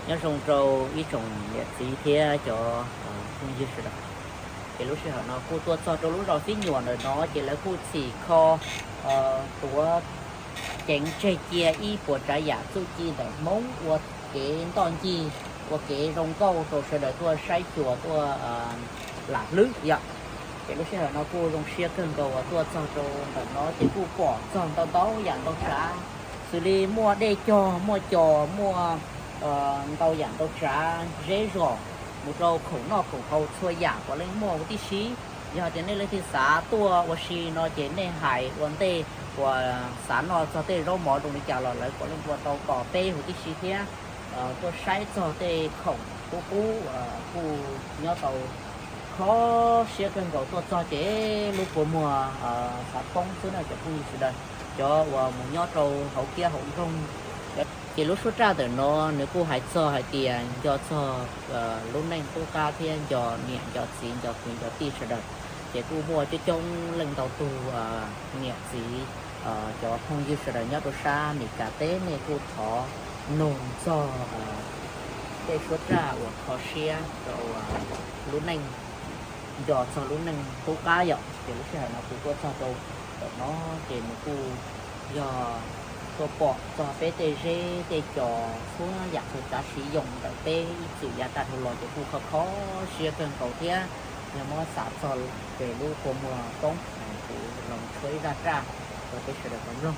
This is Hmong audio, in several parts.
Nyob zoo rau ib tsoom niam txiv thiab cov phooj ywg sawv daws. Ces lub sij hawm no kuj tuaj txog rau lub zos Xib Nyuam ntawm no, ces lawv kuj txhim kho tuav ceev tseg cia ib puas tsav yam txuj ci ntawm Hmoob ua kev ntoj ncig, ua kev zoo nkauj rau sawv daws tuaj saib xyuas tuaj lam hlwb yom. Ces lub sij hawm no kuj zoo siab kawg nkaus uas tuaj txog rau ntawm no ces kuj pom txog ntau ntau yam ntau tsav, xws li muaj dej cog, muaj cos, muaj ntau yam ntau tsav zeb zos, mus rau khoom noj khoom haus txhua yam puav leej muaj huv tib si. Yog tias nej leej twg xav tuaj ua si no ces nej hais ua ntej uas xav noj txog tej zaub mov zoo li cas los lawv puav leej ua tau tos peb huv tib si thiab. Tuaj saib txog tej khoom qub qub kuj nyob tau kho siab kawg nkaus. Tuaj txog ces lub kua muag xav poob xwb na cov phooj ywg sawv daws, cov uas mus nyob rau hauv kiab hauv nroog. Ces lub suab raj ntawm no nws kuj hais txog hais tias nco txog lub neej qub qab thiab nco niam nco txiv nco kwv nco tij sawv daws. Ces kuj muaj coob coob leej ntau tus niam txiv, cov phooj ywg sawv daws nyob rau sab Meskas teb nej kuj thov nug txog tej suab raj uas kho siab rau lub neej, nco txog lub neej qub qab yom. Ces lub sij hawm no kuv tuaj txog rau ntawm no ces nws kuj yog tuaj pom txog peb tej zeb tej cos txhua yam txhua tsav siv yoos ntawm peb ib txwm yav tag dhau los ces kuj kho kho siab kawg nkaus thiab. Yog muab xav txog ces lub kua muag poob, kuv los tshuab ib zaj raj rau peb sawv daws tau mloog.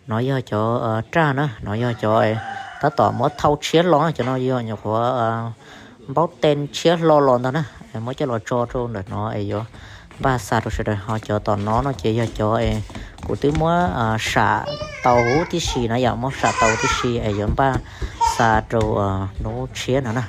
No yog cov raj na, no yog cov tab tom muab thau tshiab hlo na, cov no yog nyuam qhuav npaub ten tshiab hlo los ntag na. Muab coj los tso rau ntawm no es yuav npaj xa rau sawv daws. Ho cov tom no no ces yog cov es kuv twb muab sam tau huv tib si na, yog muab sam tau huv tib si es yuav npaj xa rau hnub tshiab no na.